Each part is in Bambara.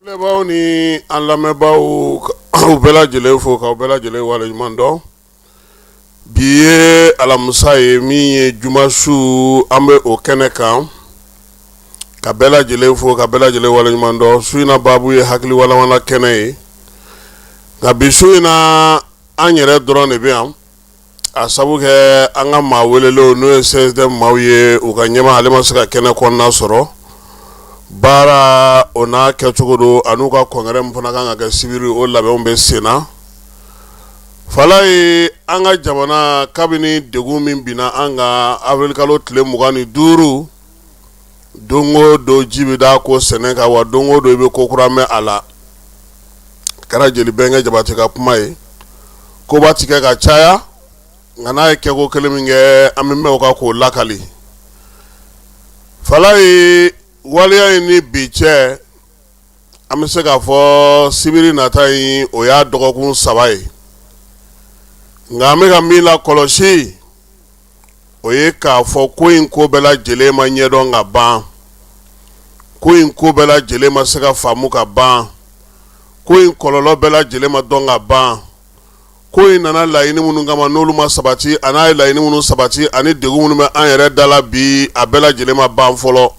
Filɛbaaw ni an lamɛnbaaw, aw bɛɛ lajɛlen fo k'aw bɛɛ lajɛlen waleɲuman dɔn. Bi ye alamisa ye, min ye juma su, an bɛ o kɛnɛ kan ka bɛɛ lajɛlen fo ka bɛɛ lajɛlen waleɲuman dɔn. Su in na baabu ye hakili walawala kɛnɛ ye, nka bi su in na, an yɛrɛ dɔrɔn de bɛ yan, a sabu kɛ an ka maa welelenw, n'o ye CSDM maaw ye, u ka ɲɛmaa, ale ma se ka kɛnɛ kɔnɔna sɔrɔ. Baara o n'a kɛcogo don, an'u ka congrès min fana kan ka kɛ sibiri, o labɛnw bɛ sen na. Falaye, an ka jamana, kabini degun min binna an kan avril kalo tile 25, don o don ji bɛ da ko sɛnɛ kan, wa don o don i bɛ ko kura mɛn a la. Kɛra jeli Bɛnkɛ Jabate ka kuma ye, koba ti kɛ ka caya, nka n'a ye kɛko kelen min kɛ, an bɛ mɛn o kan k'o lakali. Falaye, waleya in ni bi cɛ, an bɛ se k'a fɔ sibiri nata in, o y'a dɔgɔkun 3 ye. Nka an bɛ ka min lakɔlɔsi, o ye k'a fɔ ko in ko bɛɛ lajɛlen ma ɲɛdɔn ka ban, ko in ko bɛɛ lajɛlen ma se ka faamu ka ban, ko in kɔlɔlɔ bɛɛ lajɛlen ma dɔn ka ban. Ko in nana laɲini minnu kama, n'olu ma sabati, a n'a ye laɲini minnu sabati, ani degun minnu bɛ an yɛrɛ da la bi, a bɛɛ lajɛlen ma ban fɔlɔ.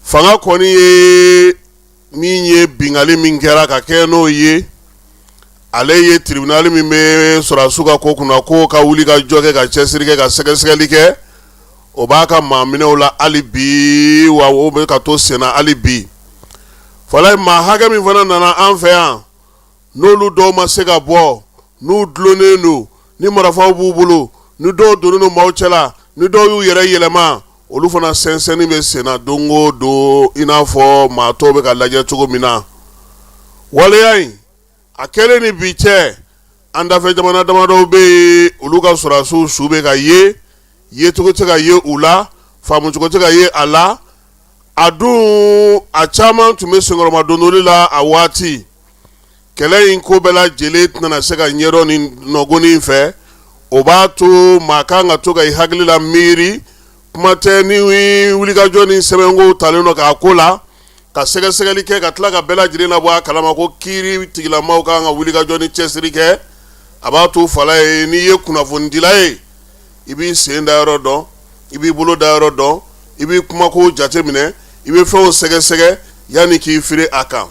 Fanga kɔni ye min ye, binkanni min kɛra ka kɛ n'o ye, ale ye tribunal min bɛ sɔrɔdasiw ka ko kunna, k'o ka wuli ka jɔ kɛ, ka cɛsiri kɛ, ka sɛgɛsɛgɛli kɛ. O b'a ka maa minɛw la hali bi, wa o bɛ ka to senna hali bi. Falaye, maa hakɛ min fana nana an fɛ yan, n'olu dɔw ma se ka bɔ, n'u dulonnen don, ni marifaw b'u bolo, ni dɔw donnen don maaw cɛla, ni dɔw y'u yɛrɛ yɛlɛma, olu fana sɛnsɛnni bɛ senna don o don, i n'a fɔ maa tɔw bɛ ka lajɛ cogo min na. Waleya in a kɛlen ni bi cɛ, an dafɛ jamana damadɔw bɛ yen, olu ka sɔrɔdasiw su bɛ ka ye, yecogo tɛ ka ye u la, faamucogo tɛ ka ye a la. A dun, a caman tun bɛ senkɔrɔmadondoli la a waati. Kɛlɛ in ko bɛɛ lajɛlen tɛna se ka ɲɛdɔn ni nɔgɔnin fɛ. O b'a to maa kan ka to ka i hakili la miiri. Kuma tɛ ni wulikajɔ ni sɛbɛnko talen don k'a ko la, ka sɛgɛsɛgɛli kɛ, ka tila ka bɛɛ lajɛlen labɔ a kalama ko kiiri tigilamaw kan ka wulikajɔ ni cɛsiri kɛ. A b'a to, Falaye, n'i ye kunnafonidila ye, i b'i sen da yɔrɔ dɔn, i b'i bolo da yɔrɔ dɔn, i b'i kumako jateminɛ, i bɛ fɛnw sɛgɛsɛgɛ yanni k'i firi a kan.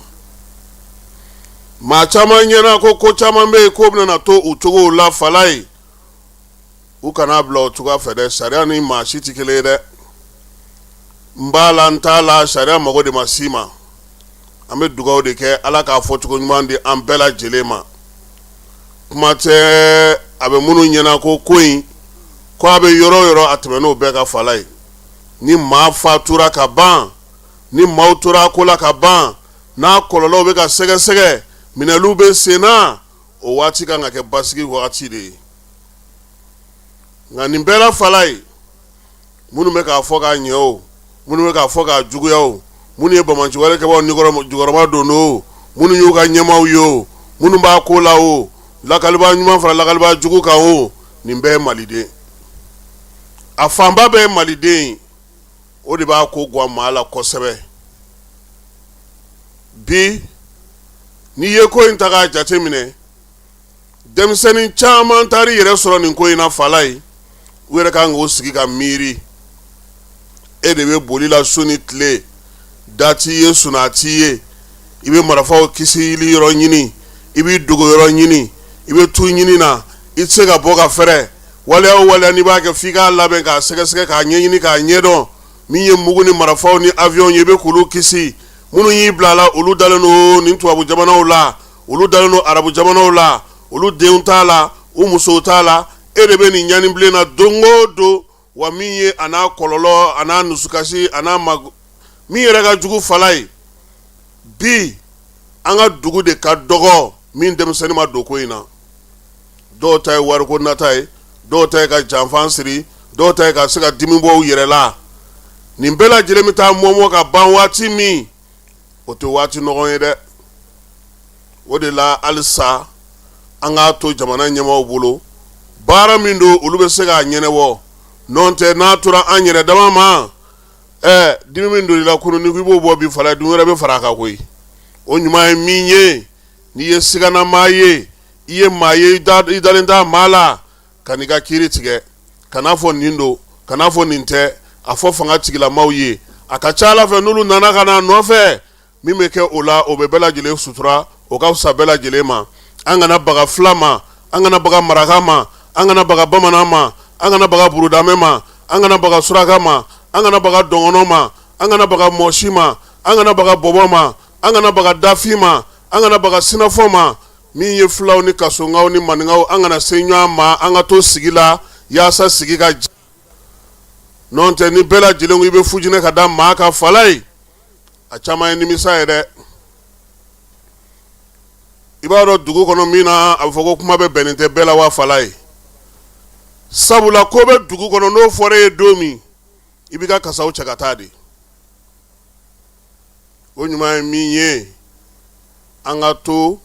Maa caman ɲɛna ko ko caman bɛ yen k'o bɛna to u cogo la. Falaye, u kana bila o cogoya fɛ dɛ. Sariya ni maa si tɛ kelen ye dɛ. N b'a la, n t'a la, sariya mago de ma s'i ma. An bɛ dugawu de kɛ, Ala k'a fɔcogo ɲuman di an bɛɛ lajɛlen ma. Kuma tɛ a bɛ minnu ɲɛna ko ko in ko a bɛ yɔrɔ o yɔrɔ, a tɛmɛn'o bɛɛ kan. Falaye, ni maa fatura ka ban, ni maaw tora a ko la ka ban, n'a kɔlɔlɔw bɛ ka sɛgɛsɛgɛ, minɛliw bɛ sen na, o waati kan ka kɛ basigi wagati de ye. Nka nin bɛɛ la, Falaye, minnu bɛ k'a fɔ k'a ɲɛ o, minnu bɛ k'a fɔ k'a juguya o, minnu ye banbaanciwale kɛbaaw jukɔrɔma don o, minnu y'u ka ɲɛmaaw ye o, minnu b'a ko la o, lakalibaa ɲuman fara lakalibaa jugu kan o, nin bɛɛ ye maliden, a fanba bɛɛ ye maliden ye. O de b'a ko gwan maa la kosɛbɛ. Bi, n'i ye ko in ta k'a jate minɛ, denmisɛnnin caman taar'i yɛrɛ sɔrɔ nin ko in na. Falaye, u yɛrɛ kan k'o sigi ka miiri. E de bɛ boli la su ni tile, da t'i ye, sunaa t'i ye, i bɛ marifaw kisili yɔrɔ ɲini, i b'i dogo yɔrɔ ɲini, i bɛ tu ɲini na, i tɛ se ka bɔ ka fɛrɛ. Waleya o waleya n'i b'a kɛ, f'i k'a labɛn, k'a sɛgɛsɛgɛ, k'a ɲɛɲini, k'a ɲɛdɔn. Min ye mugu ni marifaw ni avion ye, i bɛ k'olu kisi. Minnu y'i bila a la, olu dalen don nin tubabu jamanaw la, olu dalen don arabu jamanaw la, olu denw t'a la, u musow t'a la. E de bɛ nin ɲanibilen na don o don. Wa min ye a n'a kɔlɔlɔ, a n'a dusukasi, a n'a ma min yɛrɛ ka jugu, Falaye, bi an ka dugu de ka dɔgɔ min denmisɛnnin ma don ko in na. Dɔw ta ye wariko nata ye, dɔw ta ye ka janfan siri, dɔw ta ye ka se ka dimi bɔ u yɛrɛ la. Nin bɛɛ lajɛlen bɛ taa mɔmɔ ka ban waati min, o tɛ waati nɔgɔn ye dɛ. O de la, halisa an k'a to jamana ɲɛmaaw bolo, baara min don, olu bɛ se k'a ɲɛnabɔ. N'o tɛ, n'a tora an yɛrɛ dama ma, dimi min don i la kunun, ni ko i b'o bɔ bi, Falaye, dimi wɛrɛ bɛ fara a kan koyi. O ɲuman ye min ye, n'i ye siganamaa ye, i ye maa ye i dalen t'a maa la, kan'i ka kiiri tigɛ, kan'a fɔ nin don, kan'a fɔ nin tɛ, a fɔ fanga tigilamaw ye. A ka ca ala fɛ, n'olu nana ka n'a nɔfɛ, min bɛ kɛ o la, o bɛ bɛɛ lajɛlen sutura, o ka fisa bɛɛ lajɛlen ma. An kana baga fila ma, an kana baga maraka ma, an kana baga bamanan ma, an kana baga burudamɛ ma, an kana baga suraka ma, an kana baga dɔgɔnɔ ma, an kana baga mɔsi ma, an kana baga bɔbɔ ma, an kana baga dafin ma, an kana baga sinafɔ ma. Min ye fulaw ni kasonkaw ni maninkaw, an kana se ɲɔgɔn ma, an ka to sigi la yaasa sigi ka n'o tɛ, ni bɛɛ lajɛlen i bɛ fujinɛ ka da maa kan fala ye, a caman ye nimisa ye dɛ. I b'a dɔn dugu kɔnɔ min na a bɛ fɔ ko kuma bɛ bɛnnen tɛ bɛɛ la wa fala ye, sabula ko bɛ dugu kɔnɔ, n'o fɔra e ye don min, i b'i ka kasaw cɛ ka taa de. O ɲuman ye min ye, an ka to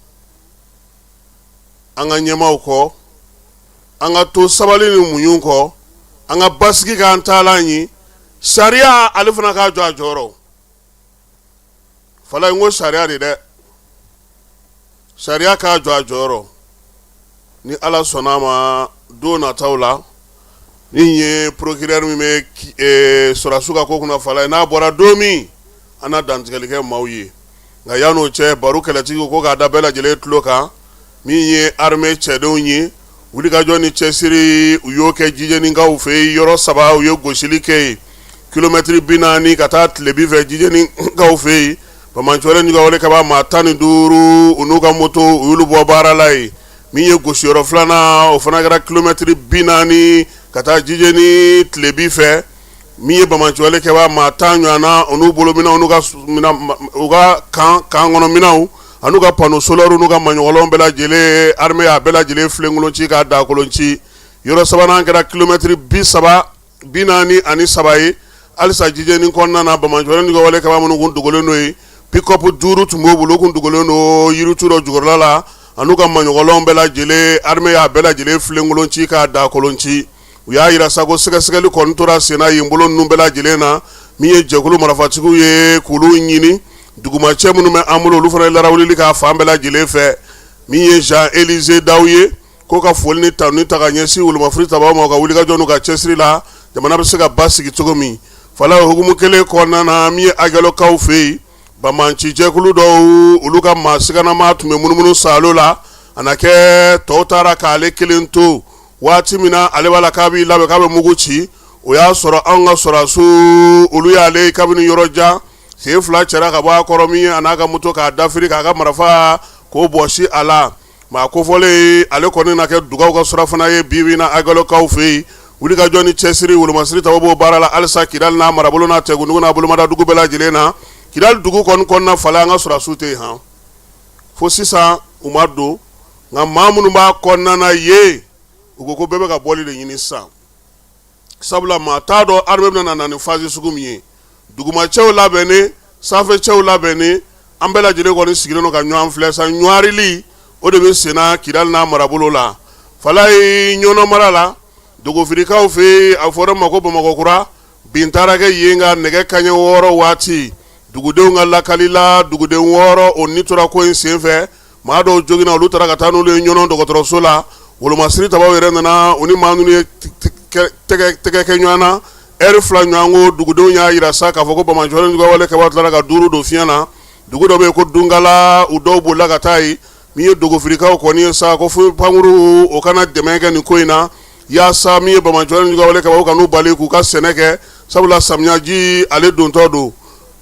an ka ɲɛmaaw kɔ, an ka to sabali ni muɲu kɔ, an ka basigi k'an taalan ye. Sariya ale fana k'a jɔ a jɔyɔrɔ fala. N ko sariya de dɛ, sariya k'a jɔ a jɔyɔrɔ. Ni Ala sɔnna a ma, don nataw la, min ye procureur min bɛ sɔrɔdasiw ka ko kunna fala ye, n'a bɔra don min, an na dantigɛli kɛ maaw ye. Nka yan'o cɛ, baro kɛlɛtigiw ko k'a da bɛɛ lajɛlen tulo kan, min ye armée cɛdenw ye, wulikajɔ ni cɛsiri u y'o kɛ Jijɛninkaw fɛ yen. Yɔrɔ saba u ye gosili kɛ yen, kilomɛtiri 40 ka taa tilebin fɛ Jijɛninkaw fɛ yen. Banbaanciwale ni kaba maa 15, u n'u ka moto, u y'olu bɔ baara la yen. Min ye gosiyɔrɔ filanan, o fana kɛra kilomɛtiri 40 ka taa Jijɛni tilebin fɛ. Min ye banbaanciwale kɛbaa maa 10 ɲɔgɔn, u n'u bolominɛnw, n'u ka u ka camp kɔnɔ minɛnw, an'u ka panneau solaire, n'u ka maɲɔgɔlɔn bɛɛ lajɛlen, armée y'a bɛɛ lajɛlen filenkolon ci k'a dakolon ci. Yɔrɔ sabanan kɛra kilomɛtiri 30 43 ye, halisa Jijɛni kɔnɔna na. Banbaanciwale ni wale kɛbaa minnu kun dogolen don yen, pick-up 5 tun b'u bolo, kun dogolen don yiritu dɔ jukɔrɔla la, an'u ka maɲɔgɔlɔn bɛɛ lajɛlen, armée y'a bɛɛ lajɛlen filenkolon ci k'a dakolon ci. U y'a jira sa ko sɛgɛsɛgɛli kɔni tora senna yen bolo ninnu bɛɛ lajɛlen na. Min ye jɛkulu marifatigiw ye, k'olu ɲini, dugumacɛ minnu bɛ an bolo, olu fana ye larawulili k'a fan bɛɛ lajɛlen fɛ. Min ye Jean Élisée Daw ye, ko ka foli ni tanuni ta ka ɲɛsin wolomafiri tabaw ma, ka wulikajɔ n'u ka cɛsiri la, jamana bɛ se ka basigi cogo min fala. O hukumu kelen kɔnɔna na, min ye Aguelhokkaw fɛ yen, banbaanci jɛkulu dɔw, olu ka maa siganama tun bɛ munumunu saalo la, a na kɛ tɔw taara k'ale kelen to. Waati min na ale b'a la k'a b'i labɛn k'a bɛ mugu ci, o y'a sɔrɔ anw ka sɔrɔdasiw, olu y'ale kabini yɔrɔ jan, sen fila cɛra ka bɔ a kɔrɔ, min ye a n'a ka moto k'a dafiri, k'a ka marifa k'o bɔsi a la. Maa kofɔlen ale kɔni na kɛ dugaw ka surafana ye bi bi in na Aguelhokkaw fɛ yen. Wulikajɔ ni cɛsiri, wolomasiri tabaw b'o baara la halisa Kidali n'a marabolo n'a tɛkundugu n'a bolomada dugu bɛɛ lajɛlen na. Kidali dugu kɔni kɔnɔna fala, an ka sɔrɔdasiw tɛ yen han fo sisan, u ma don. Nka maa minnu b'a kɔnɔna na yen, u ko ko bɛɛ bɛ ka bɔli de ɲini sisan, sabula maa t'a dɔn armée bɛna na ni phase sugu min ye. Dugumacɛw labɛnnen, sanfɛcɛw labɛnnen, an bɛɛ lajɛlen kɔni sigilen don ka ɲɔgɔn filɛ sa. Ɲɔgɔnrili o de bɛ senna Kidali n'a marabolo la. Falaye, Ɲɔnɔ mara la, Dogofirikaw fɛ yen, a fɔra ma ko Bamakɔkura, bin taara kɛ yen ka nɛgɛ kanɲɛ 6 waati. Dugudenw ka lakali la, duguden 6 o ni tora ko in senfɛ. Maa dɔw joginna, olu taara ka taa n'olu ye Ɲɔnɔ dɔgɔtɔrɔso la. Wolomasiri tabaw yɛrɛ nana, u ni maa ninnu ye tɛgɛ kɛ ɲɔgɔn na ɛri 2 ɲɔgɔn ko. Dugudenw y'a jira sa k'a fɔ ko banbaanciwale ni wale kɛbaa tilara ka 5 don fiɲɛ na. Dugu dɔ bɛ yen ko Dunkala, u dɔw bolila ka taa yen. Min ye Dogofirikaw kɔni ye sa, ko fo pankuru o kana dɛmɛ kɛ nin ko in na, yaasa min ye banbaanciwale ni wale kɛbaa kan'u bali k'u ka sɛnɛ kɛ, sabula samiyaji ale dontɔ don.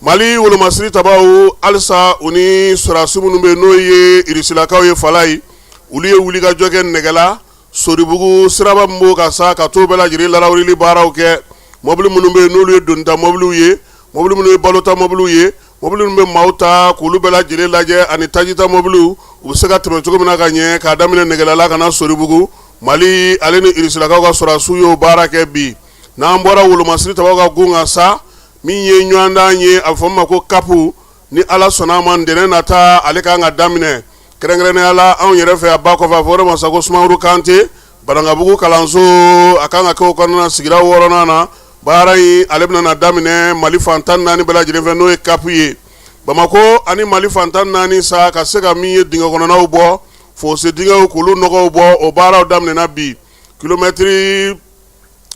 Mali wolomasiri tabaw halisa, u ni sɔrɔdasi minnu bɛ yen, n'o ye irisilakaw ye Falaye, olu ye wulikajɔ kɛ Nɛgɛla Soribugu siraba min b'o kan sa, ka t'o bɛɛ lajɛlen larawulili baaraw kɛ. Mɔbili minnu bɛ yen, n'olu ye donita mɔbiliw ye, mɔbili minnu ye balota mɔbiliw ye, mɔbili minnu bɛ maaw ta, k'olu bɛɛ lajɛlen lajɛ, ani tajita mɔbiliw, u bɛ se ka tɛmɛ cogo min na ka ɲɛ, k'a daminɛ Nɛgɛla la ka na Soribugu. Mali ale ni irisilakaw ka sɔrɔdasiw y'o baara kɛ bi. N'an bɔra wolomasiri tabaw ka gun kan sa, min ye ɲɔgɔndan ye, a bɛ fɔ min ma ko CAP, ni Ala sɔnna a ma, ntɛnɛn nata ale ka kan ka daminɛ, kɛrɛnkɛrɛnnenya la anw yɛrɛ fɛ a ba kɔfɛ, a fɔra ma sa ko Sumaworo Kante Banankabugu kalanso, a kan ka kɛ o kɔnɔna sigida 6nan na. Baara in ale bɛna na daminɛ Mali fan 14 bɛɛ lajɛlen fɛ, n'o ye CAP ye. Bamakɔ ani Mali fan 14 sa ka se ka min ye dingɛ kɔnɔnaw bɔ, fosse dingɛw k'olu nɔgɔw bɔ, o baaraw daminɛna bi. Kilomɛtiri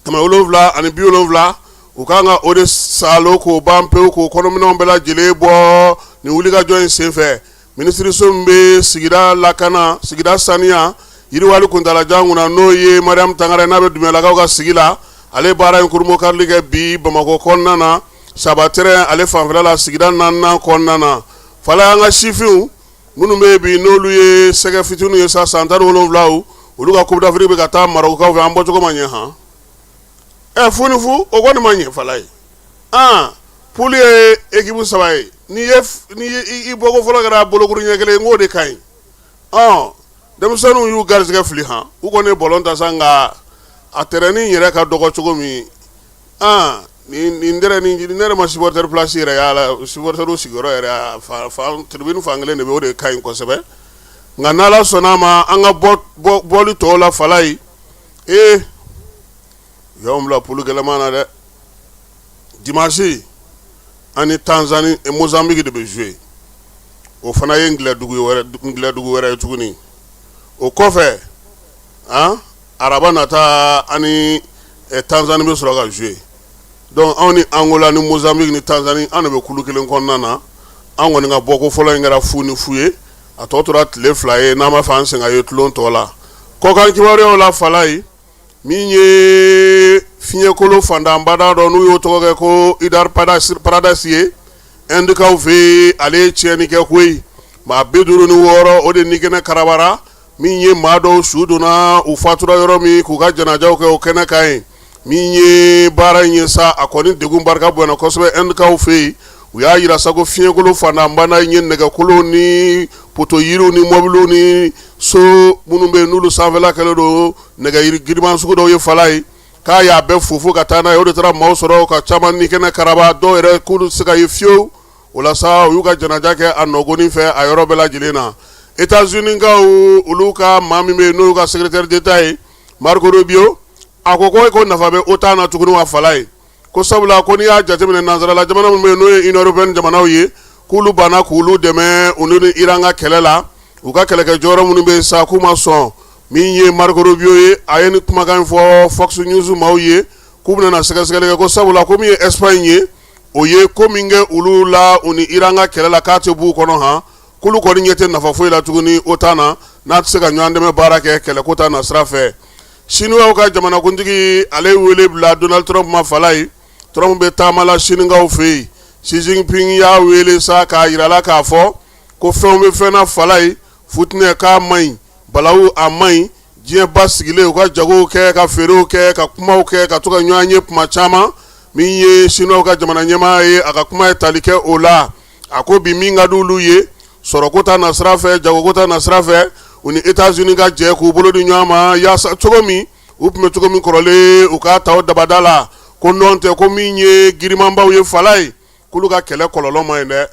770, u kan ka o de saalo k'o ban pewu, k'o kɔnɔminɛnw bɛɛ lajɛlen bɔ nin wulikajɔ in senfɛ. Minisiriso min bɛ sigida lakana, sigida saniya, yiriwali kuntaalajan kunna, n'o ye Mariam Tangara, n'a bɛ Dunbiyalakaw ka sigi la, ale baara in kurunbonkarili kɛ bi Bamakɔ kɔnɔna na, Saba terrain ale fanfɛla la, sigida naaninan kɔnɔna na. Fala, an ka sifinw minnu bɛ bi, n'olu ye sɛgɛ fitininw ye sa, san 17, olu ka Coupe d'Afrique bɛ ka taa Marɔkukaw fɛ. An bɔcogo ma ɲɛ han. Ɛ, fu ni fu, o kɔni ma ɲɛ. Fala ye aa, poule ye équipe saba ye. N'i ye ni i bɔko fɔlɔ kɛra bolokuru ɲɛ kelen, n k'o de ka ɲi. Ɔ, denmisɛnninw y'u garisɛgɛ fili han. U kɔni ye ballon ta sa, nka a terrain yɛrɛ ka dɔgɔ cogo min, aa, nin terrain nin, ne yɛrɛ ma supporter place yɛrɛ y'a la. Supporter sigiyɔrɔ yɛrɛ fan, tribune fan kelen de bɛ, o de ka ɲi kosɛbɛ. Nka n'Ala sɔnna a ma, an ka bɔ bɔli tɔw la, Fala ye, ee, u y'anw bila poule gɛlɛman na dɛ. Dimanche, an ni Tanzanie, Mozambique de bɛ jouer. O fana ye ngilɛdugu wɛrɛ, ngilɛdugu wɛrɛ ye tuguni. O kɔfɛ, han, araba nata, an ni Tanzanie bɛ sɔrɔ ka jouer. Donc anw ni Angola ni Mozambique ni Tanzanie, an de bɛ kulu kelen kɔnɔna na. An kɔni ka bɔko fɔlɔ in kɛra 0-0 ye. A tɔ tora tile 2 ye, n'an b'a fɛ an sen ka ye tulon tɔ la. Kɔkan kibaruyaw la, Fala ye, min ye fiɲɛkolo fantanbada dɔ, n'u y'o tɔgɔ kɛ ko Idar Paradise ye Indikaw fɛ yen, ale ye tiɲɛni kɛ koyi. Maa 56, o de ni kɛnɛ karabara. Min ye maa dɔw su donna, u fatura yɔrɔ min, k'u ka janajaw kɛ o kɛnɛ kan yen. Min ye baara in ye sa, a kɔni degun barika bonyana kosɛbɛ Indikaw fɛ yen. U y'a jira sa ko fiɲɛkolo fantanbada in ye nɛgɛkolo ni poto yiriw ni mɔbiliw ni so minnu bɛ yen, n'olu sanfɛla kɛlen don nɛgɛ yiri giriman sugu dɔw ye, Fala ye, k'a y'a bɛɛ fofo ka taa n'a ye. O de taara maaw sɔrɔ ka caman ni kɛnɛ karaba, dɔw yɛrɛ k'olu tɛ se ka ye fiyewu. O la sa, u y'u ka janaja kɛ a nɔgɔnin fɛ a yɔrɔ bɛɛ lajɛlen na. États-Unis kaw, olu ka maa min bɛ yen, n'o y'u ka secrétaire d'État ye, Marco Rubio, a ko nafa bɛ OTAN na tuguni wa, Fala ye? Ko sabula ko n'i y'a jateminɛ, nansarala jamana minnu bɛ yen, n'o ye Union européenne jamanaw ye, k'olu banna k'olu dɛmɛ olu ni Iran ka kɛlɛ la. U ka kɛlɛkɛ jɔyɔrɔ minnu bɛ yen sa, k'u ma sɔn. Min ye Marco Rubio ye, a ye nin kumakan in fɔ Fox News maaw ye, k'u bɛna na sɛgɛsɛgɛli kɛ, ko sabula ko min ye Espagne ye, o ye ko min kɛ olu la, u ni Iran ka kɛlɛ la, k'a tɛ b'u kɔnɔ han. K'olu kɔni ɲɛ tɛ nafa foyi la tuguni OTAN na, n'a tɛ se ka ɲɔgɔn dɛmɛ baara kɛ kɛlɛko ta na sira fɛ. Siniwaw ka jamanakuntigi, ale wele bila Donald Trump ma, Fala ye. Trump bɛ taama la Siniwaw fɛ yen. Xi Jinping y'a wele sa k'a jira la k'a fɔ ko fɛnw bɛ fɛn na, Fala ye, futinɛ k'a man ɲi, balawu a man ɲi. Diɲɛ ba sigilen, u ka jagow kɛ, ka feerew kɛ, ka kumaw kɛ, ka to ka ɲɔgɔn ye kuma caman. Min ye Siniwaw ka jamana ɲɛmaa ye, a ka kuma ye tali kɛ o la. A ko bi, min ka di olu ye sɔrɔko ta nasira fɛ, jagoko ta nasira fɛ, u ni États-Unis ka jɛ k'u bolo di ɲɔgɔn ma, yaasa cogo min u tun bɛ cogo min kɔrɔlen, u k'a ta o dabada la. Ko nɔn tɛ, ko min ye girimanbaw ye, Fala ye, k'olu ka kɛlɛ kɔlɔlɔ man ɲi dɛ.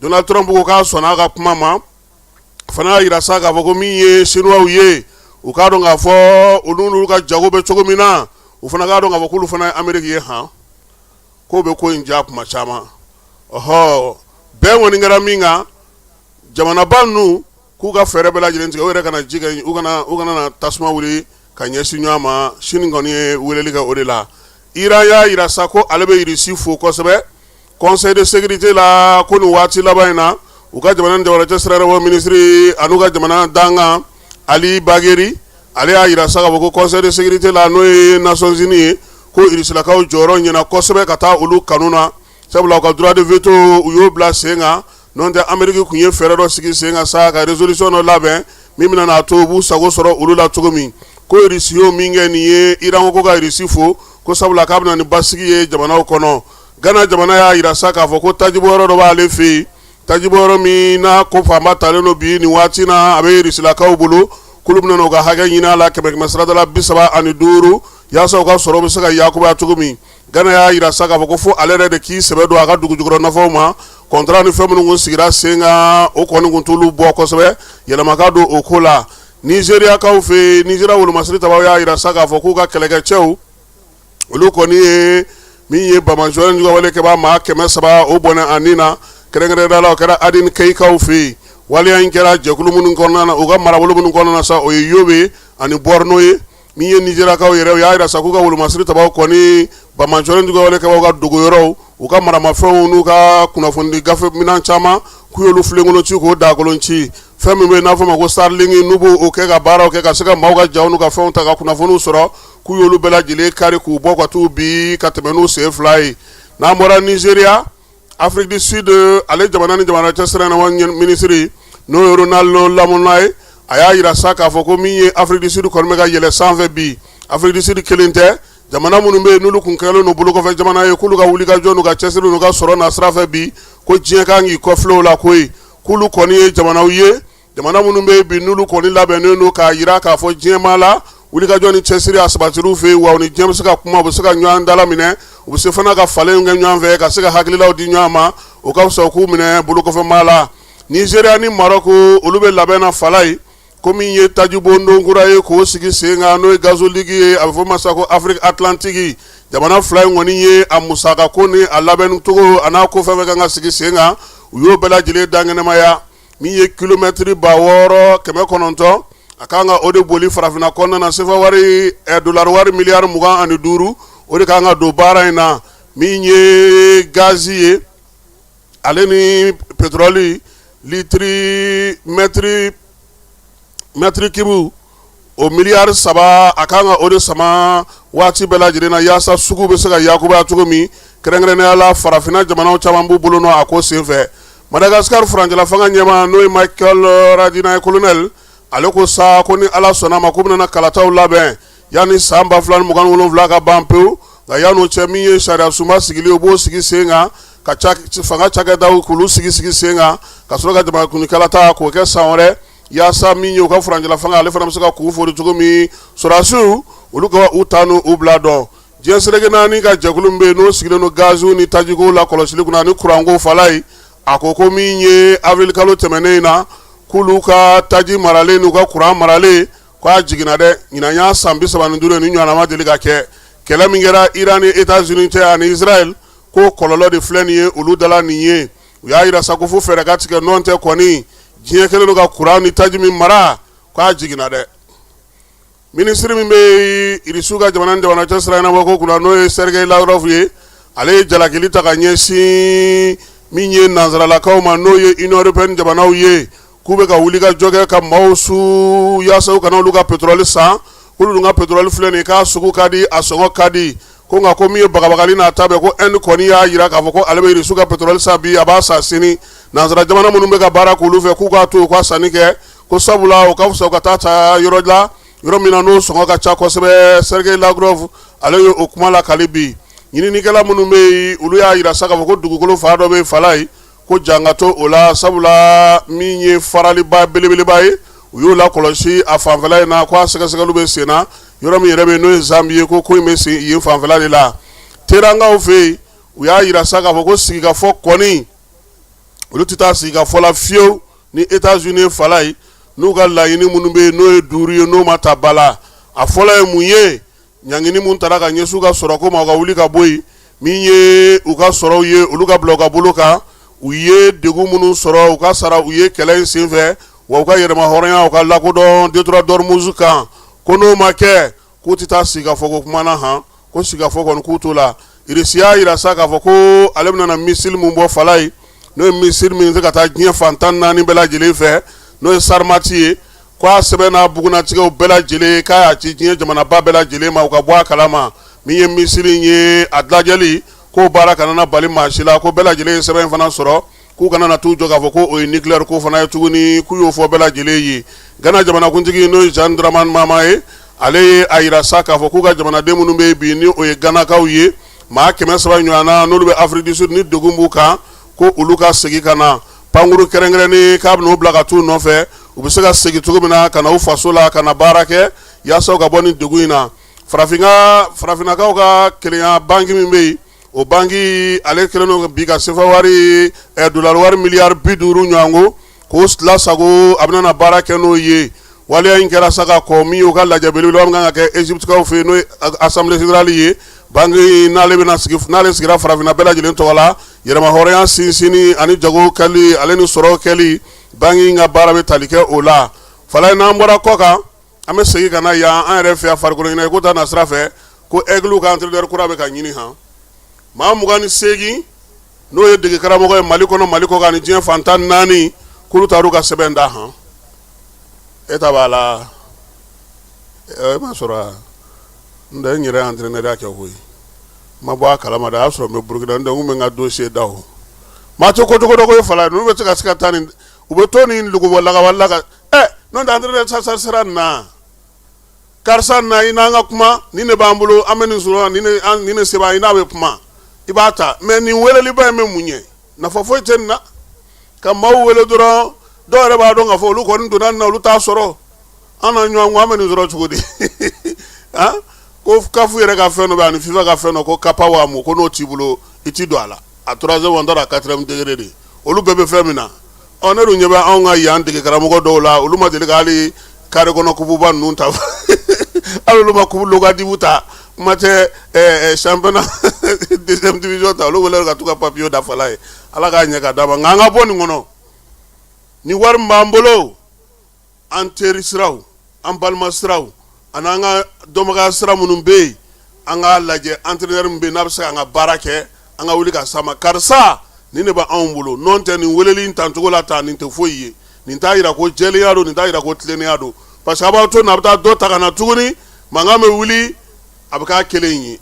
Donald Trump ko k'a sɔnna a ka kuma ma. Fana y'a jira sa k'a fɔ ko min ye Siniwaw ye, u k'a dɔn k'a fɔ olu n'olu ka jago bɛ cogo min na, u fana k'a dɔn k'a fɔ k'olu fana ye Ameriki ye han, k'o bɛ ko in diya kuma caman. Ɔhɔ, bɛn kɔni kɛra min kan, jamanaba ninnu k'u ka fɛɛrɛ bɛɛ lajɛlen tigɛ, u yɛrɛ kana ji kɛ, u kana na tasuma wuli ka ɲɛsin ɲɔgɔn ma. Sini kɔni ye weleli kɛ o de la. Iran y'a jira sa ko ale bɛ Irisi fo kosɛbɛ Conseil de sécurité la, ko nin waati laban in na, u ka jamana ni jamana cɛ sira minisiri an'u ka jamana dankan Ali Bagheri, ale y'a jira sa k'a fɔ ko Conseil de sécurité la, n'o ye Nations Unies ye, ko irisilakaw jɔyɔrɔ ɲɛna kosɛbɛ ka taa olu kanu na, sabula u ka droit de veto, u y'o bila sen kan. N'o tɛ, Ameriki tun ye fɛɛrɛ dɔ sigi sen kan sa, ka résolution dɔ labɛn min bɛna n'a to u b'u sago sɔrɔ olu la cogo min. Ko Irisi y'o min kɛ nin ye, Iran ko ka Irisi fo, ko sabula k'a bɛna ni basigi ye jamanaw kɔnɔ. Gana jamana y'a jira sa k'a fɔ ko tajibɔyɔrɔ dɔ b'ale fɛ yen, tajibɔyɔrɔ min n'a ko fanba talen don bi nin waati na, a bɛ irisilakaw bolo, k'olu bɛna u ka hakɛ ɲini a la, kɛmɛ kɛmɛ sarada la 35, yaasa u ka sɔrɔ bɛ se ka yakubaya cogo min. Gana y'a jira sa k'a fɔ ko fo ale yɛrɛ de k'i sɛbɛ don a ka dugu jukɔrɔ nafaw ma. Contrat ni fɛn minnu kun sigira sen kan, o kɔni kun t'olu bɔ kosɛbɛ, yɛlɛma ka don o ko la. Nizeriyakaw fɛ yen, Nizeriya wolomasiri tabaw y'a jira sa k'a fɔ k'u ka kɛlɛkɛcɛw, olu kɔni ye min ye banbaanciwale juguwale kɛbaa maa 300, o bɔnɛ a ni na. Kɛrɛnkɛrɛnnenya la, o kɛra Adin Keyikaw fɛ yen. Waleya in kɛra jɛkulu minnu kɔnɔna na, u ka marabolo minnu kɔnɔna na sa, o ye Yobe ani Borno ye. Min ye Nizeriyakaw yɛrɛ, u y'a jira sa k'u ka wolomasiri tabaw kɔni banbaanciwale juguwale kɛbaaw ka dogoyɔrɔw, u ka maramafɛnw n'u ka kunnafonidi gafe minɛn caman, k'u y'olu filenkolon ci, k'o dakolon ci. Fɛn min bɛ yen n'a fɔ ma ko Starlink, n'u b'o kɛ ka baaraw kɛ ka se ka maaw ka jaw n'u ka fɛnw ta ka kunnafoniw sɔrɔ, k'u y'olu bɛɛ lajɛlen kari k'u bɔ ka t'u bi ka tɛmɛ n'u sen fila ye. N'an bɔra Nizeriya, Afrique du Sud, ale jamana ni jamana cɛ sira minisiri, n'o ye Ronald Lamola ye, a y'a jira sa k'a fɔ ko min ye Afrique du Sud kɔni bɛ ka yɛlɛ sanfɛ bi. Afrique du Sud kelen tɛ, jamana minnu bɛ yen n'olu kun kɛlen don bolokɔfɛ jamana ye, k'olu ka wulikajɔ n'u ka cɛsiri n'u ka sɔrɔ na sira fɛ bi, ko diɲɛ kan k'i kɔfilɛ o la koyi. K'olu kɔni ye jamanaw ye, jamana minnu bɛ yen bi, n'olu kɔni labɛnnen don k'a jira k'a fɔ diɲɛmaa la, wulikajɔ ni cɛsiri a sabatir'u fɛ yen, wa u ni diɲɛ bɛ se ka kuma, u bɛ se ka ɲɔgɔn dalaminɛ, u bɛ se fana ka falenw kɛ ɲɔgɔn fɛ ka se ka hakililaw di ɲɔgɔn ma. O ka fisa u k'u minɛ bolokɔfɛmaa la. Nizeriya ni Maroc, olu bɛ labɛn na falayi ko min ye tajibondon kura ye k'o sigi sen kan, n'o ye gazoduc ye, a bɛ fɔ ma sa ko Afrique Atlantique. Jamana fila in kɔni ye a musaka ko ni a labɛnni cogo a n'a ko fɛn fɛn kan ka sigi sen kan, u y'o bɛɛ lajɛlen dankɛnɛmaya. Min ye kilomɛtiri 6900, a kan ka o de boli farafinna kɔnɔna na. Sefa wari, dolari wari miliyari 25, o de kan ka don baara in na. Min ye gazi ye, ale ni pétrole litiri mètre cube o miliyari 3, a kan ka o de sama waati bɛɛ lajɛlen na, yaasa sugu bɛ se ka yakubaya cogo min. Kɛrɛnkɛrɛnnenya la, farafinna jamanaw caman b'u bolo nɔ a ko senfɛ. Madagascar furancɛla fanga ɲɛmaa, n'o ye Michael Randrianirina ye, colonel, ale ko sa ko ni Ala sɔnna ma, ko bɛna kalataw labɛn yanni san 2027 ka ban pewu. Nka yan'o cɛ, min ye sariya sunba sigili, o b'o sigi sen kan, ka fanga cakɛdaw k'olu sigi sigi sen kan, ka sɔrɔ ka jamanakuntigi kalata k'o kɛ san wɛrɛ, yaasa min ye u ka furancɛla fanga, ale fana bɛ se ka kun fori cogo min, sɔrɔdasiw olu ka u ta n'u bila dɔn. Diɲɛ seleke naani ka jɛkulu min bɛ yen, n'o sigilen don gaziw ni tajiko la kɔlɔsili kunna ani kuranko falayi, a ko ko min ye avril kalo tɛmɛnen in na, k'olu ka taji maralen n'u ka kuran maralen, k'a jiginna dɛ. Ɲinan y'a san 35 ye, ni ɲɔgɔnna ma deli ka kɛ. Kɛlɛ min kɛra Iran ni États-Unis cɛ ani Israël, ko kɔlɔlɔ de filɛ nin ye olu dala nin ye. U y'a jira sa ko fo fɛɛrɛ ka tigɛ, nɔn tɛ kɔni diɲɛ kɛlen don ka kuran ni taji min mara, k'a jiginna dɛ. Minisiri min bɛ Irisiw ka jamana ni jamana cɛ sira ɲɛnabɔ ko kunna, n'o ye Sergei Lavrov ye, ale ye jalakili ta ka ɲɛsin min ye nansaralakaw ma, n'o ye Union européenne jamanaw ye, k'u bɛ ka wuli ka jɔ kɛ ka maaw su yaasa u kana olu ka pétrole san, k'olu dun ka pétrole filɛ nin ye, k'a sugu ka di, a sɔngɔ ka di. Ko nka ko min ye bagabagali n'a ta bɛɛ, ko Inde kɔni y'a jira k'a fɔ ko ale bɛ Irisiw ka pétrole san bi, a b'a san sini. Nansara jamana minnu bɛ ka baara k'olu fɛ, k'u k'a to u ka sanni kɛ, ko sabula o ka fisa u ka taa ta yɔrɔ la, yɔrɔ min na n'o sɔngɔ ka ca kosɛbɛ. Sergei Lavrov, ale ye o kuma lakali bi. Ɲininikɛla minnu bɛ yen, olu y'a jira sa k'a fɔ ko dugukolo fan dɔ bɛ yen falayi, ko jan ka to o la, sabula min ye faraliba belebeleba ye, u y'o lakɔlɔsi a fanfɛla in na, ko a sɛgɛsɛgɛliw bɛ sen na. Yɔrɔ min yɛrɛ bɛ yen, n'o ye Zambie ye, ko ko in bɛ sen yen fanfɛla de la. Terankaw fɛ yen, u y'a jira sa k'a fɔ ko sigikafɔ kɔni, olu tɛ taa sigikafɔ la fiyewu ni États-Unis ye falayi, n'u ka laɲini minnu bɛ yen, n'o ye 5 ye, n'o ma ta ba la. A fɔlɔ ye mun ye? Ɲangini mun taara ka ɲɛsin u ka sɔrɔko ma, u ka wuli ka bɔ yen. Min ye u ka sɔrɔw ye, olu ka bila u ka bolo kan. U ye degun minnu sɔrɔ, u ka sara u ye kɛlɛ in senfɛ, wa u ka yɛrɛmahɔrɔnya, u ka lakodɔn détroit d'Ormuz kan. Ko n'o ma kɛ, k'u tɛ taa sigikafɔ ko kuma na han, ko sigikafɔ kɔni k'u t'o la. Irisi y'a jira sa k'a fɔ ko ale bɛna missile mun bɔ falayi, n'o ye missile min se ka taa diɲɛ fan 14 bɛɛ lajɛlen fɛ, n'o ye Sarmati ye, ko a sɛbɛn n'a bugunnatigɛw bɛɛ lajɛlen, k'a y'a ci diɲɛ jamanaba bɛɛ lajɛlen ma, u ka bɔ a kalama. Min ye missile in ye, a lajɛli k'o baara kana na bali maa si la, ko bɛɛ lajɛlen ye sɛbɛn in fana sɔrɔ, k'u kana na t'u jɔ k'a fɔ ko o ye nucléaire ko fana ye tuguni, k'u y'o fɔ bɛɛ lajɛlen ye. Gana jamanakuntigi, n'o ye John Dramani Mahama ye, ale ye a jira sa k'a fɔ k'u ka jamanaden minnu bɛ yen bi, ni o ye Ganakaw ye, maa 300 ɲɔgɔn na, n'olu bɛ Afrique du Sud ni degun b'u kan, ko olu ka segin ka na. Pankuru kɛrɛnkɛrɛnnen, k'a bɛn'o bila ka t'u nɔfɛ, u bɛ se ka segin cogo min na ka na u faso la, ka na baara kɛ, yaasa u ka bɔ nin degun in na. Farafinnakaw ka kelenya banki min bɛ yen, o banki ale kɛlen don bi ka sefa wari, dolari wari miliyari 50 ɲɔgɔn ko k'o lasago, a bɛna na baara kɛ n'o ye. Waleya in kɛra sa ka kɔn min y'u ka lajɛ belebeleba min kan ka kɛ Égyptekaw fɛ yen, n'o ye assemblée générale ye. Banki n'ale bɛna sigi, n'ale sigira farafinna bɛɛ lajɛlen tɔgɔ la. Yɛrɛmahɔrɔnya sinsinni ani jago kɛli ale ni sɔrɔ kɛli, banki ka baara bɛ tali kɛ o la. Falaye, n'an bɔra kɔ kan, an bɛ segin ka na yan an yɛrɛ fɛ yan, farikolo ɲɛnajɛ ko ta na sira fɛ, ko Aigle ka entraîneur kura bɛ ka ɲini han. Maa 28, n'o ye dege karamɔgɔ ye Mali kɔnɔ, Mali kɔ kan ni diɲɛ fan 14, k'olu taar'u ka sɛbɛn da han. E ta b'a la, e ma sɔrɔ n tɛ n yɛrɛ entraîneur kɛ koyi, n ma bɔ a kalama dɛ. A y'a sɔrɔ n bɛ Burukina, n tɛ n kun bɛ n ka dossier da. O maa tɛ ko cogo dɔ ko Falaye, ninnu bɛ se ka taa nin, u bɛ to nin lugubɔ lagawali la ka ɛ n'o tɛ entraîneur sa sera nin na, karisa na i n'an ka kuma, nin de b'an bolo, an bɛ nin sɔrɔ, nin de se b'an ye, i n'a bɛ kuma, i b'a ta. Mais nin weleliba in bɛ mun ɲɛ? Nafa foyi tɛ nin na. Ka maaw wele dɔrɔn, dɔw yɛrɛ b'a dɔn k'a fɔ olu kɔni donna nin na, olu t'a sɔrɔ. An na ɲɔgɔn ko an bɛ nin sɔrɔ cogo di? Han, ko CAF yɛrɛ ka fɛn dɔ bɛ ani FIFA ka fɛn dɔ, ko kapa wa mun, ko n'o t'i bolo, i t'i don a la. A troisième, an taara quatrième degré de, olu bɛɛ bɛ fɛn min na. Ɔ, ne dun ɲɛ bɛ anw ka yan dege karamɔgɔ dɔw la, olu ma deli ka hali carré kɔnɔ kupuba ninnu ta, hali olu ma coupe Locadibu ta, kuma tɛ championnat deuxième division ta. Olu wele ka t'u ka papier da. Falaye, Ala k'a ɲɛ ka d'a ma. Nka an ka bɔ nin kɔnɔ ni wari min b'an bolo, an teri siraw, an balima siraw ani an ka dɔnbagaya sira minnu bɛ yen, an k'a lajɛ entraîneur min bɛ yen n'a bɛ se k'an ka baara kɛ, an ka wuli ka s'a ma. Karisa, nin de bɛ anw bolo. N'o tɛ, nin weleli in tancogo la tan, nin tɛ foyi ye. Nin t'a yira ko jɛlenya don, nin t'a yira ko tilennenya don, parce que a b'aw to nin, a bɛ taa dɔ ta ka na tuguni, mankan bɛ wuli, a bɛ k'a kelen ye.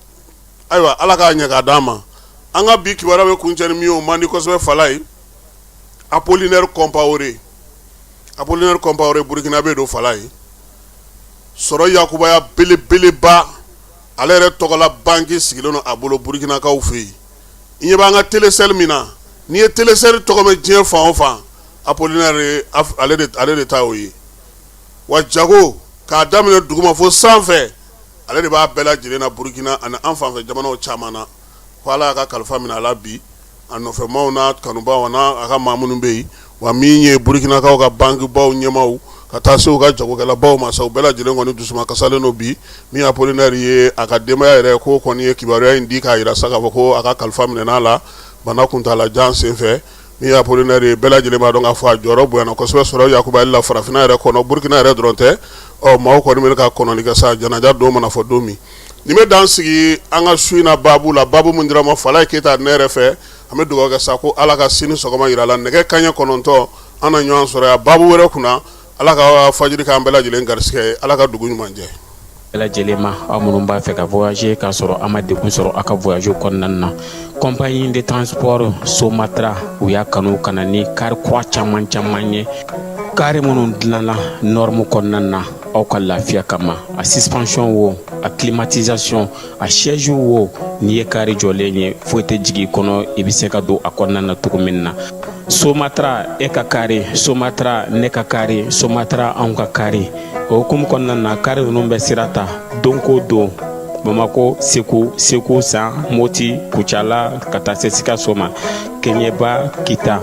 Ayiwa, Ala k'a ɲɛ k'a d'an ma. An ka bi kibaruya bɛ kuncɛ ni min ye, o man di kosɛbɛ, Falaye. Apollinaire Compaoré, Apollinaire Compaoré, Burkinabé don. Falaye, sɔrɔ yakubaya belebeleba, ale yɛrɛ tɔgɔla banki sigilen don a bolo Burkinakaw fɛ yen. I ɲɛ b'an ka Telecel min na, n'i ye Telecel tɔgɔ mɛn diɲɛ fan o fan, Apollinaire ale de ta o ye. Wa jago k'a daminɛ duguma fo sanfɛ, ale de b'a bɛɛ lajɛlen na Burukina ani an fanfɛ jamanaw caman na. Ko Ala y'a ka kalifa minɛ a la bi, a nɔfɛmaw n'a kanubaw n'a a ka maa minnu bɛ yen, wa min ye Burukinakaw ka bankibaw ɲɛmaaw ka taa se u ka jagokɛlabaw ma sa, u bɛɛ lajɛlen kɔni dusuma kasalen don bi. Min ye Apollinaire ye, a ka denbaya yɛrɛ ko kɔni ye kibaruya in di k'a jira sa k'a fɔ ko a ka kalifa minɛna a la bana kuntaalajan senfɛ. Min ye Apollinaire ye, bɛɛ lajɛlen b'a dɔn k'a fɔ a jɔyɔrɔ bonyana kosɛbɛ sɔrɔ yakubayali la farafinna yɛrɛ kɔnɔ, Burukina yɛrɛ dɔrɔn tɛ. Ɔ, maaw kɔni bɛ ka kɔnɔli kɛ sa, janaja don mana fɔ don min. Nin bɛ dan sigi an ka su in na baabu la, baabu min dira ma Falaye Keyita ne yɛrɛ fɛ. An bɛ dugawu kɛ sa ko Ala ka sini sɔgɔma jira la, nɛgɛ kanɲɛ 9, an na ɲɔgɔn sɔrɔ yan baabu wɛrɛ kunna. Ala ka fajiri k'an bɛɛ lajɛlen garisɛgɛ ye. Ala ka dugu ɲuman jɛ. Bɛɛ lajɛlen ma, aw minnu b'a fɛ ka voyager k'a sɔrɔ a ma degun sɔrɔ aw ka voyage kɔnɔna na, compagnie de transport Somatra, u y'a kanu ka na ni kari kura caman caman ye, kari minnu dilanna norme kɔnɔna na aw ka lafiya kama. A suspension wo, a climatisation, a siège wo, n'i ye kari jɔlen ye, foyi tɛ jigin i kɔnɔ, i bɛ se ka don a kɔnɔna na cogo min na. Somatra, e ka kari, Somatra, ne ka kari, Somatra, anw ka kari. O hukumu kɔnɔna na, kari ninnu bɛ sira ta don ko don Bamako, Segu, Segu San, Moti, Kucala, ka taa se Sikaso ma, Kɛɲɛba, Kita.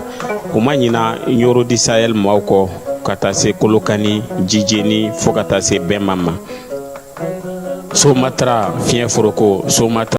U ma ɲina Ɲɔrɔ du Sahel maaw kɔ, ka taa se Kolokani, Jijeni, fo ka taa se Bɛnma ma. Somatra, fiɲɛ foroko Somatra.